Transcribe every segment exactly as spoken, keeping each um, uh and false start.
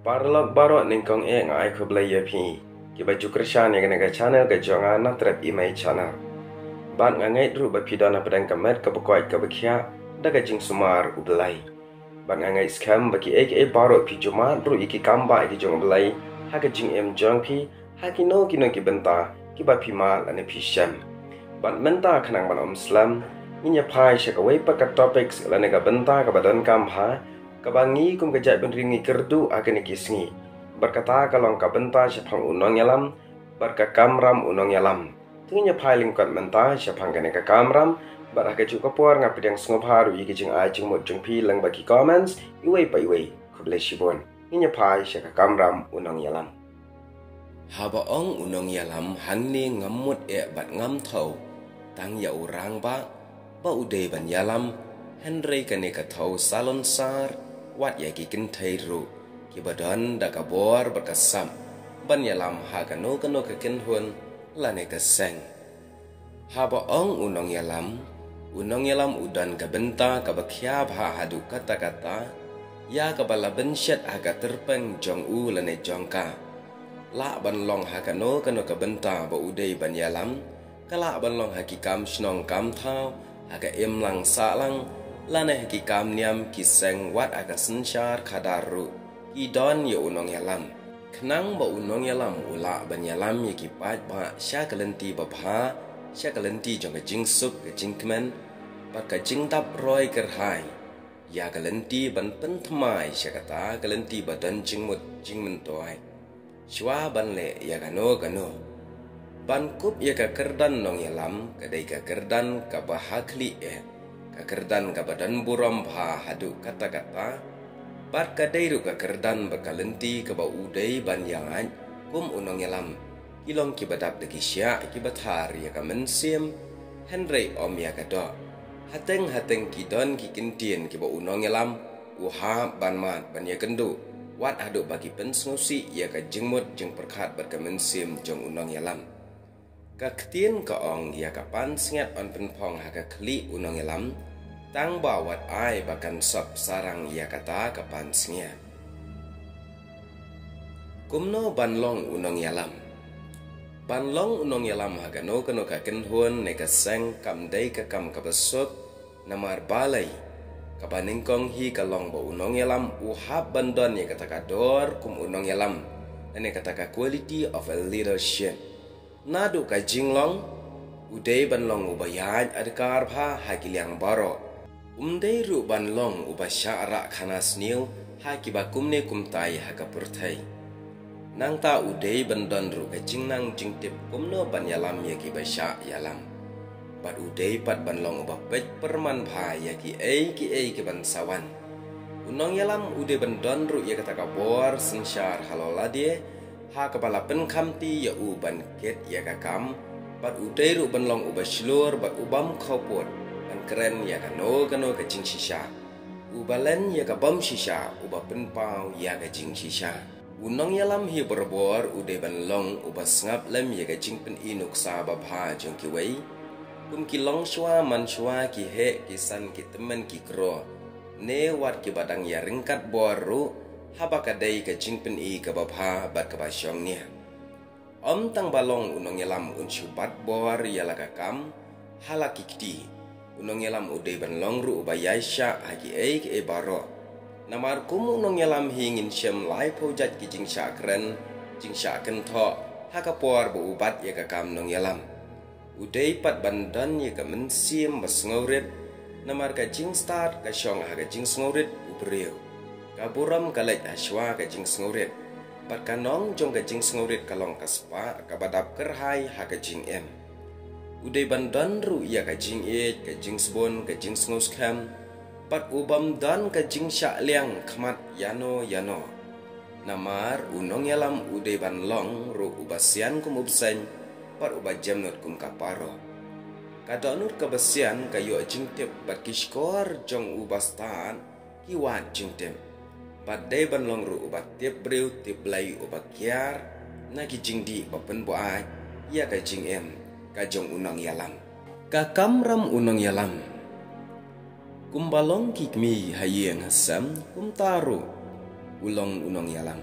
Paralok baroh, nyngkong eh nga ai khublei ïa phi kiba ju kyrshan ïa kane ka channel ka jong nga, Natrep Imai Channel. Bad nga ngeit ruh ba phi don hapdeng ka met kaba koit kaba khiah da ka jingsumar U Blei. Bad nga ngeit skhem ba kiei kiei baroh phi ju mad ruh ïa ki kam bah ki jong U Blei ha ka jingim jong phi, ha kino kino ki bynta kiba phi mad lane phi shem. Bad mynta khnang ban ym slem, ngin ïa phai sha kawei pat ka topic lane ka bynta kaba donkam bha, kaba ngi kum ka jaitbynriew ngi kyrduh ha kine ki sngi. Bad kata ka long ka bynta shaphang u nongïalam bad ka kamram u nongïalam. Te ngin ïa phai lyngkot mynta shaphang kane ka kamram, bad ha kajuh ka por nga pdiang sngewbha ruh ïa ki jingai jingmut jong phi lyngba ki comments iwei pa iwei. Khublei shibun. Ngin ïa phai sha ka kamram u nongïalam. Haba ong u nongïalam hangne ngam mut eh bad ngam thew tang ïa u rangbah ba u dei ban ïalam, hynrei kane ka thew salonsar wat ïa ki kynthei ruh kiba don da ka bor bad ka sap ban ïalam ha kano kano ka kynhun lane ka seng. Haba ong u nongïalam, u nongïalam u don ka bynta kaba khia bha haduh katta katta ïa kaba la bynshet ha ka tyrpeng jong u lane jong ka. Lah ban long ha kano kano ka bynta ba u dei ban ïalam, ka lah ban long ha ki kam shnong kam thaw, ha ka imlang sahlang, lane ha ki kam niam ki seng, wat ha ka synshar khadar ruh ki don ïa u nongïalam. Khnang ba u nongïalam u lah ban ïalam ïa ki paidbah sha ka lynti babha, sha ka lynti jong ka jingsuk ka jingkmen bad ka jingdap roi kyrhai, ïa ka lynti ban pynthymmai sha kata ka lynti ba don jingmut jingmyntoi shuwa ban leh ïa kano kano. Ban kup ïa ka kyrdan nongïalam, ka dei ka kyrdan kaba ha khlieh, ka kyrdan kaba don burom bha haduh katta katta, bad ka dei ruh ka kyrdan bad ka lynti kaba u dei ban ïaid kum u nongïalam. Ki long kiba dap da ki shiah kiba thar ïa ka mynsiem, hynrei ym ïa ka doh. Hateng hateng ki don ki kyntien kiba u nongïalam u hap ban mad ban ïakynduh, wat haduh ba ki pynsngewsih ïa ka jingmut jingpyrkhat bad ka mynsiem jong u nongïalam. Ka ktien ka ong, ïa ka pansngiat yn pynphong ha ka khlieh u nongïalam, tang ba wat ai ba kan sop sarang ïa kata ka pansngiat. Kumno ban long u nongïalam? Ban long u nongïalam ha kano kano ka kynhun ne ka seng kam dei ka kam kaba suk, namar balei? Kaba nyngkong hi ka long ba u nongïalam u hap ban don ïa kata ka dor kum u nongïalam, ne kata ka quality of a leadership. Naduh ka jinglong, u dei ban long uba ïaid adkar bha ha ki liang baroh. Um dei ruh ban long uba shah rah khana sniew ha kiba kumne kumta ïa ha ka pyrthei. Nangta u dei ban don ruh ka jingnang jingtip kumno ban ïalam ïa kiba shah ïalam. Bad u dei pat ban long uba peit pyrman bha ïa kiei kiei kiban sa wan. U nongïalam u dei ban don ruh ïa kata ka bor synshar halor lade, ha kaba la pynkhamti ïa u ban kit ïa ka kam, bad u dei ruh ban long uba shlur bad ubym khawpud ban kren ïa kano kano ka jingshisha. Uba len ïa ka bym shisha, uba pynpaw ïa ka jingshisha. U nongïalam hi barabor u dei ban long uba sngap lem ïa ka jingpyni nuksa babha jong kiwei, kum ki longshuwa manshuwa, ki heh ki san, ki tymmen ki kro, ne wat kiba dang ïa ryngkat bor ruh, haba ka dei ka jingpyni kaba bha bad kaba shongnia. Ym tang ba long u nongïalam un shu bat bor ïa la ka kam ha la ki kti. U nongïalam u dei ban long ruh uba ïaishah ha kiei kiei baroh. Namar kum u nongïalam hi ngin shem laiphew jait ki jingshah kren, jingshah kynthoh ha ka por ba u bat ïa ka kam nongïalam. U dei pat ban don ïa ka mynsiem ba sngewrit, namar ka jingstad ka shong ha ka jingsngewrit u briew. Ka burom ka leit hashwa ka jingsngewrit, bad ka nong jong ka jingsngewrit ka long ka spah kaba dap kyrhai ha ka jingim. U dei ban don ruh ïa ka jingïeit, ka jingsbun, ka jingsngewskhem, bad u bym don ka jingshah liang khmat ïano ïano. Namar u nongïalam u dei ban long ruh uba sian kum u bseiñ, bad uba jemnud kum ka paro. Ka dohnud kaba sian ka ïoh jingtip, bad ki shkor jong u bastad ki wad jingtip. Bad dei ban long ruh uba tip briew tip Blei, uba kiar na ki jingdih ba pynbuaid ïa ka jingim ka jong u nongïalam. Ka kamram u nongïalam. Kumba long ki kmie ha ïing ha sem, kumta ruh u long u nongïalam.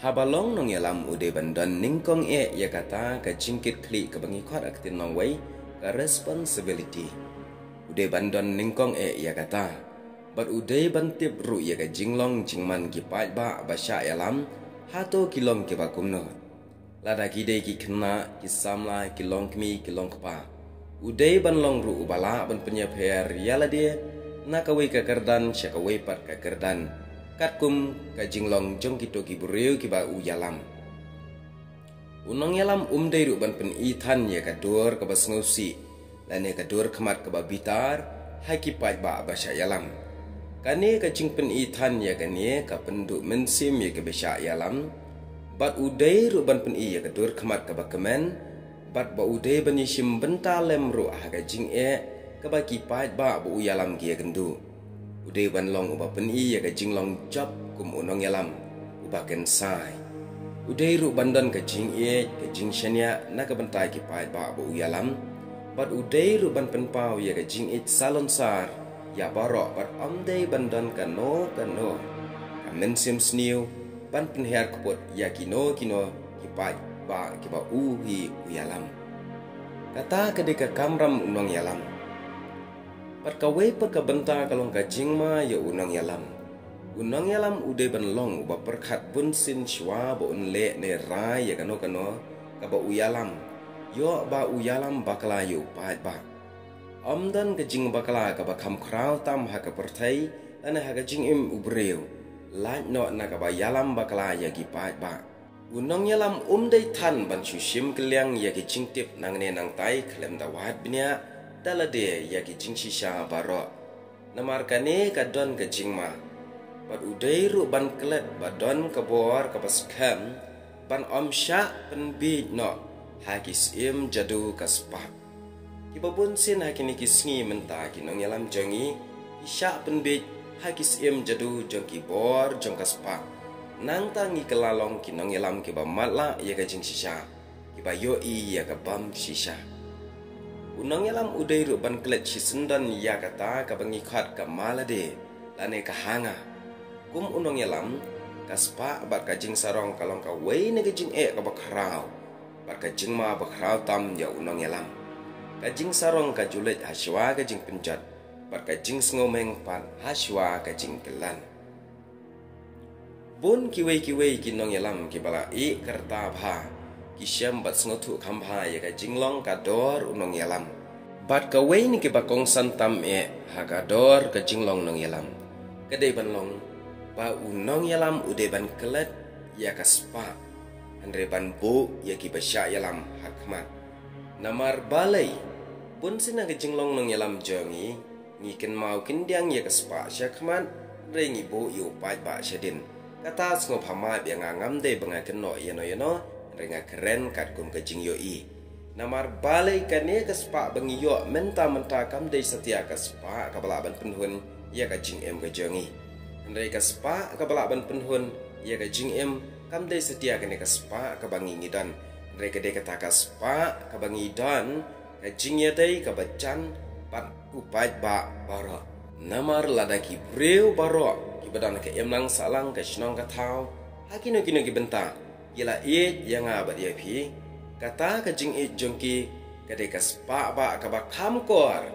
Haba long nongïalam u dei ban don nyngkong eh ïa kata ka jingkitkhlieh kaba ngi khot ha ka ktien nongwei ka responsibility. U dei ban don nyngkong eh ïa kata. Bad u dei ban tip ruh ïa ka jinglong jingman ki paidbah ba shah ïalam, hato ki long kiba kumno. Lada ki dei ki khynnah, ki samla, ki longkmie, ki longkpa. U dei ban long ruh uba lah ban pynïapher ïa lade na kawei ka kyrdan sha kawei pat ka kyrdan, katkum ka jinglong jong kito ki briew kiba u ïalam. U nongïalam um dei ruh ban pyni than ïa ka dur kaba sngewsih lane ka dur khmat kaba bitar ha ki paidbah ba shah ïalam. Kane ka jingpyni than ïa kane ka pynduh mynsiem ïa kiba shah ïalam. Bad u dei ruh ban pyni ïa ka dur khmat kaba kmen, bad ba u dei ban ïashim bynta lem ruh ha ka jingeh kaba ki paidbah ba u ïalam ki ïakynduh. U dei ban long uba pyni ïa ka jinglong jop kum u nongïalam uba kynsai. U dei ruh ban don ka jingïeit, ka jingshaniah na ka bynta ki paidbah ba u ïalam. Bad u dei ruh ban pynpaw ïa ka jingïeit salonsar ïa baroh, bad ym dei ban don kano kano ka mynsiem sniew ban pynhiar kput ïa kino kino ki paidbah kiba u hi u ïalam. Kata ka dei ka kamram u nongïalam. Bad kawei pat ka bynta ka long ka jingma ïa u nongïalam. U nongïalam u dei ban long uba pyrkhat bunsien shuwa ba un leh ne rai ïa kano kano kaba u ïalam. Ïoh ba u ïalam bakla ïa u paidbah. Ym don ka jingbakla kaba kham khraw tam ha ka pyrthei lane ha ka jingim u briew, lait noh na kaba ïalam bakla ïa ki paidbah. U nongïalam um dei than ban shu shim kylliang ïa ki jingtip nangne nangtai khlem da wad bniah da lade ïa ki jingshisha baroh. Namar kane ka don ka jingma. Bad u dei ruh ban klet ba don ka bor kaba skhem ban ym shah pynbiej noh ha ki syiem jadu ka spah. Kiba bunsien ha kine ki sngi mynta ki nongïalam jong ngi ki shah pynbiej ha ki syiem jadu jong ki bor jong ka spah. Nangta ngi kylla long ki nongïalam kiba matlah ïa ka jingshisha, kiba ïohi ïa ka bam shisha. U nongïalam u dei ruh ban klet shisyndon ïa kata kaba ngi khot ka malade lane ka hanga. Kum u nongïalam, ka spah bad ka jingsarong ka long kawei na ka jingeh kaba khraw bad ka jingma ba khraw tam ïa u nongïalam. Ka jingsarong ka ju leit ha shuwa ka jingpynjot bad ka jingsngewmeng pat ha shuwa ka jingkyllan. Bun kiwei kiwei ki nongïalam kiba la ïeh kyrta bha ki shem bad sngewthuh kham bha ïa ka jinglong ka dor u nongïalam. Bad kawei na kiba kongsan tam eh ha ka dor ka jinglong nongïalam ka dei ban long ba u nongïalam u dei ban klet ïa ka spah, hynrei ban buh ïa kiba shah ïalam ha khmat. Namar balei, bunsien ha ka jinglong nongïalam jong ngi, ngi kynmaw kyndiang ïa ka spah sha khmat, hynrei ngi buh ïa u paidbah shadien. Kata sngewbha map ïa nga, ngam dei ba nga kynnoh ïano ïano, hynrei nga kren katkum ka jingïohi. Namar balei, kane ka spah ba ngi ïoh mynta mynta kam dei satia ka spah kaba lah ban pynhun ïa ka jingim ka jong ngi. Hynrei ka spah kaba lah ban pynhun ïa ka jingim kam dei satia kane ka spah kaba ngi ngi don. Hynrei ka dei kata ka spah kaba ngi don, ka jingïadei kaba jan bad u paidbah baroh. Namar lada ki briew baroh kiba don ha ka imlang sahlang, ka shnong ka thaw, ha kino kino ki bynta ki la ïeit ïa nga bad ïa phi, kata ka jingïeit jong ki ka dei ka spah bah kaba kham kor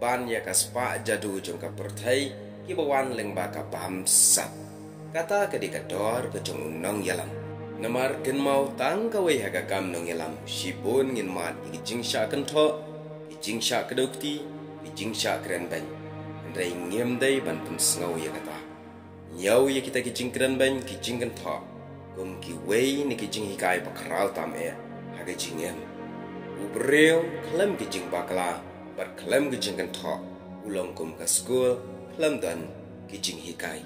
ban ïa ka spah jadu jong ka pyrthei kiba wan lyngba ka bamsap. Kata ka dei ka dor ka jong u nongïalam. Namar kynmaw, tang kawei ha ka kam nongïalam shibun ngin mad ïa ki jingshah kynthoh, ki jingshah kdew kti, ki jingshah kren beiñ. Hynrei ngim dei ban pynsngew ïa kata. Ñiew ïa kita ki jingkren beiñ, ki jingkynthoh kum kiwei na ki jinghikai ba khraw tam eh ha ka jingim. U briew khlem ki jingbakla bad khlem ki jingkynthoh u long kum ka skul khlem don ki jinghikai.